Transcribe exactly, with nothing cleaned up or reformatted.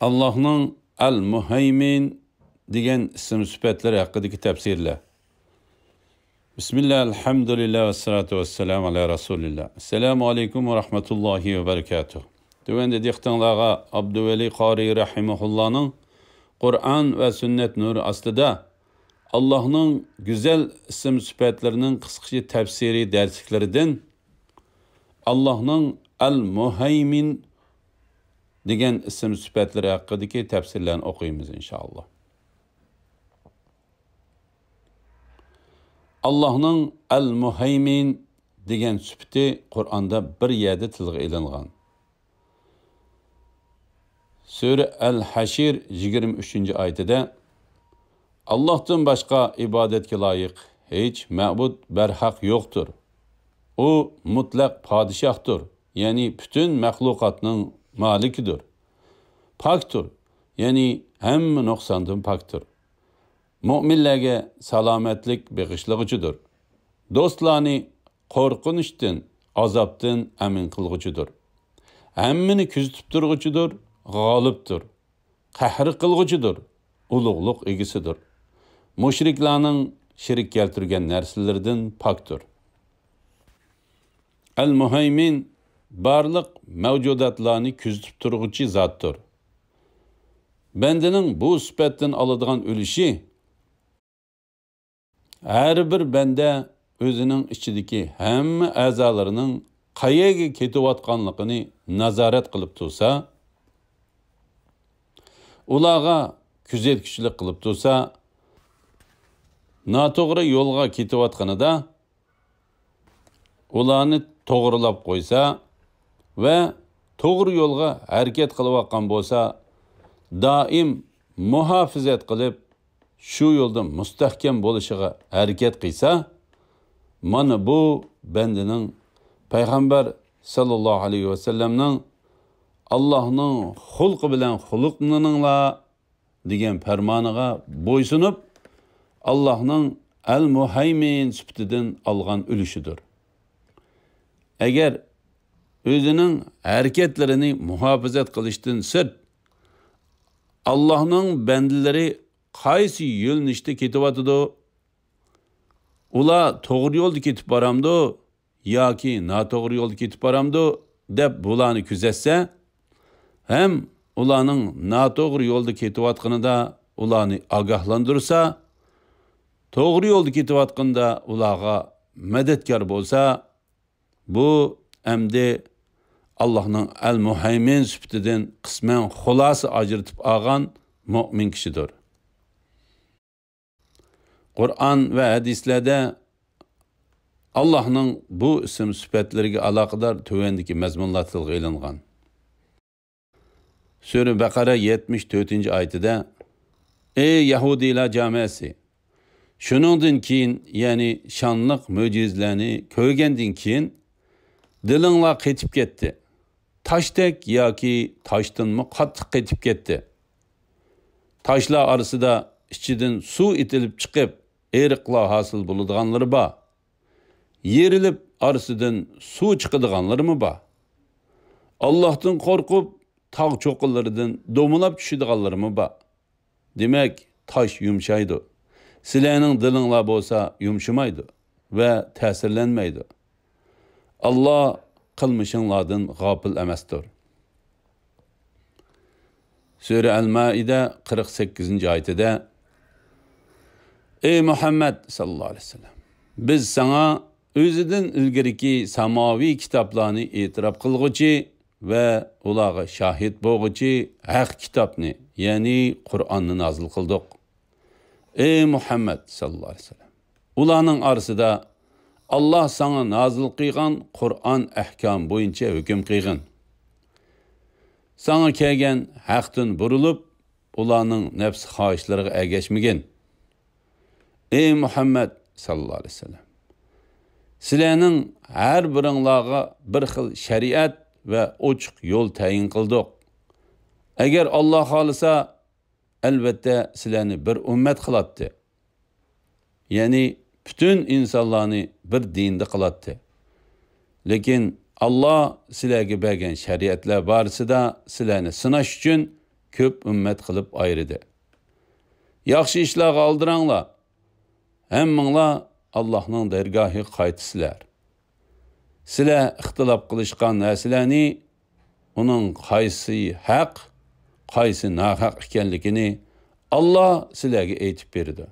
ئاللاھنىڭ ئەل-مۇھەيمىن دېگەن ئىسىم سۈپەتلىرى ھەققىدىكى تەپسىرلەر. بىسمىللا، ئەلھەمدۇلىللا، ۋەسسالاتۇ ۋەسسالامۇ ئەلا رەسۇلىللا. ئەسسالامۇ ئەلەيكۇم ۋە رەھمەتۇللاھى ۋە بەرىكاتۇھ. تۆۋەندە دىققىتىڭلارغا ئابدۇۋەلى قارىي رەھىمەھۇللانىڭ قۇرئان ۋە سۈننەت نۇرى ئاستىدا ئاللاھنىڭ گۈزەل ئىسىم سۈپەتلىرىنىڭ قىسقىچە تەپسىرىي دەرسلىكلىرىدىن ئاللاھنىڭ ئەل-مۇھەيمىن دېگەن ئىسىم سۈپەتلىرى ھەققىدىكى تەپسىرلەرنى ئوقۇيمىز، ئىنشائاللا. ئاللاھنىڭ ئەل-مۇھەيمىن دېگەن سۈپىتى قۇرئاندا بىر يەردە تىلغا ئېلىنغان. سۈرە ئەل-ھەشر يىگىرمە ئۈچىنچى ئايىتىدە، ئاللاھتىن باشقا ئىبادەتكە لايىق ھېچ مەبۇد بەرھەق يوقتۇر. ئۇ مۇتلەق پادىشاھتۇر، يەنى پۈتۈن مەخلۇقاتنىڭ مالىكىدۇر. پاكتۇر، يەنى ھەممە نۇقساندىن پاكتۇر. مۆمىنلەرگە سالامەتلىك بېغىشلىغۇچىدۇر. دوستلارنى قورقۇنچتىن، ئازابتىن ئەمىن قىلغۇچىدۇر. ھەممىنى كۆزىتىپ تۇرغۇچىدۇر، غالىبتۇر. قەھرى قىلغۇچىدۇر، ئۇلۇغلۇق ئىگىسىدۇر. مۇشرىكلارنىڭ شېرىك كەلتۈرگەن نەرسىلىرىدىن پاكتۇر. ئەل-مۇھەيمىن بارلىق مەۋجۇداتلارنى كۆزىتىپ تۇرغۇچى زاتتۇر. بەندىنىڭ بۇ سۈپەتتىن ئالىدىغان ئۈلۈشى، ھەر بىر بەندە ئۆزىنىڭ ئىچىدىكى ھەممە ئەزالىرىنىڭ قەيەرگە كېتىۋاتقانلىقىنى نازارەت قىلىپ تۇرسا، ئۇلارغا كۆزەتكۈچىلىك قىلىپ تۇرسا، ناتوغرا يولغا كېتىۋاتقىنىدا ئۇلارنى توغرىلاپ قويسا ۋە توغرا يولغا ھەرىكەت قىلىۋاتقان بولسا، دائىم مۇھاپىزەت قىلىپ، شۇ يولدا مۇستەھكەم بولۇشىغا ھەرىكەت قىلسا، مانا بۇ بەندىنىڭ پەيغەمبەر ساللاللاھۇ ئەلەيھى ۋەسەللەمنىڭ «ئاللاھنىڭ خۇلقى بىلەن خۇلقلىنىڭلار» دېگەن پەرمانىغا بويسۇنۇپ، ئاللاھنىڭ ئەل-مۇھەيمىن سۈپىتىدىن ئالغان ئۈلۈشىدۇر. ئەگەر ئۆزىنىڭ ھەرىكەتلىرىنى مۇھاپىزەت قىلىشتىن سىرت، ئاللاھنىڭ بەندىلىرى قايسى يۆنىلىشتە كېتىۋاتىدۇ؟ ئۇلار توغرا يولدا كېتىپ بارامدۇ ياكى ناتوغرا يولدا كېتىپ بارامدۇ دەپ بۇلارنى كۆزەتسە، ھەم ئۇلارنىڭ ناتوغرا يولدا كېتىۋاتقىنىدا ئۇلارنى ئاگاھلاندۇرسا، توغرا يولدا كېتىۋاتقىنىدا ئۇلارغا مەدەتكار بولسا، بۇ ئەمدى ئاللاھنىڭ ئەل-مۇھەيمىن سۈپىتىدىن قىسمەن خۇلاسە ئاجرىتىپ ئالغان مۆمىن كىشىدۇر. قۇرئان ۋە ھەدىسلەردە ئاللاھنىڭ بۇ ئىسىم سۈپەتلىرىگە ئالاقىدار تۆۋەندىكى مەزمۇنلار تىلغا ئېلىنغان. سۈرە بەقەرە يەتمىش تۆتىنچى ئايىتىدە، ئەي يەھۇدىيلار جامەسى! شۇنىڭدىن كېيىن، يەنى شانلىق مۆجىزىلەرنى كۆرگەندىن كېيىن، دىلىڭلار قېتىپ كەتتى. تاشتەك ياكى تاشتىنمۇ قاتتىق قېتىپ كەتتى. تاشلار ئارىسىدا ئىچىدىن سۇ ئېتىلىپ چىقىپ، ئېرىقلار ھاسىل بولىدىغانلىرى بار. يېرىلىپ ئارىسىدىن سۇ چىقىدىغانلىرىمۇ بار. ئاللاھتىن قورقۇپ، تاغ چوققىلىرىدىن دومىلاپ چۈشىدىغانلىرىمۇ بار. دېمەك، تاش يۇمشايدۇ. سىلەرنىڭ دىلىڭلار بولسا يۇمشىمايدۇ ۋە تەسىرلەنمەيدۇ. ئاللا قىلمىشىڭلاردىن غاپىل ئەمەستۇر. سۈرە ئەل-مائىدە قىرىق سەككىزىنچى ئايىتىدە، ئەي مۇھەممەد ساللاللاھۇ ئەلەيھى ۋەسەللەم! بىز ساڭا ئۆزىدىن ئىلگىرىكى ساماۋىي كىتابلارنى ئېتىراپ قىلغۇچى ۋە ئۇلارغا شاھىت بولغۇچى ھەق كىتابنى، يەنى قۇرئاننى نازىل قىلدۇق. ئەي مۇھەممەد ساللاللاھۇ ئەلەيھى ۋەسەللەم! ئۇلارنىڭ ئارىسىدا ئاللا ساڭا نازىل قىلغان قۇرئان ئەھكام بويىچە ھۆكۈم قىلغىن. ساڭا كەلگەن ھەقتىن بۇرۇلۇپ، ئۇلارنىڭ نەپس خاھىشلىرىغا ئەگەشمىگىن. ئەي مۇھەممەد ساللاللاھۇ ئەلەيھى ۋەسەللەم! سىلەرنىڭ ھەر بىرىڭلارغا بىر خىل شەرىئەت ۋە ئوچۇق يول تەيىن قىلدۇق. ئەگەر ئاللا خالىسا، ئەلۋەتتە سىلەرنى بىر ئۈممەت قىلاتتى. يەنى پۈتۈن ئىنسانلارنى بىر دىندا قىلاتتى. لېكىن ئاللا سىلەرگە بەرگەن شەرىئەتلەر بارىسىدا سىلەرنى سىناش ئۈچۈن كۆپ ئۈممەت قىلىپ ئايرىدى. ياخشى ئىشلارغا ئالدىراڭلار، ھەممىڭلار ئاللاھنىڭ دەرگاھىغا قايتىسىلەر. سىلەر ئىختىلاپ قىلىشقان نەرسىلەرنى، ئۇنىڭ قايسى ھەق، قايسى ناھەق ئىكەنلىكىنى ئاللا سىلەرگە ئېيتىپ بېرىدۇ.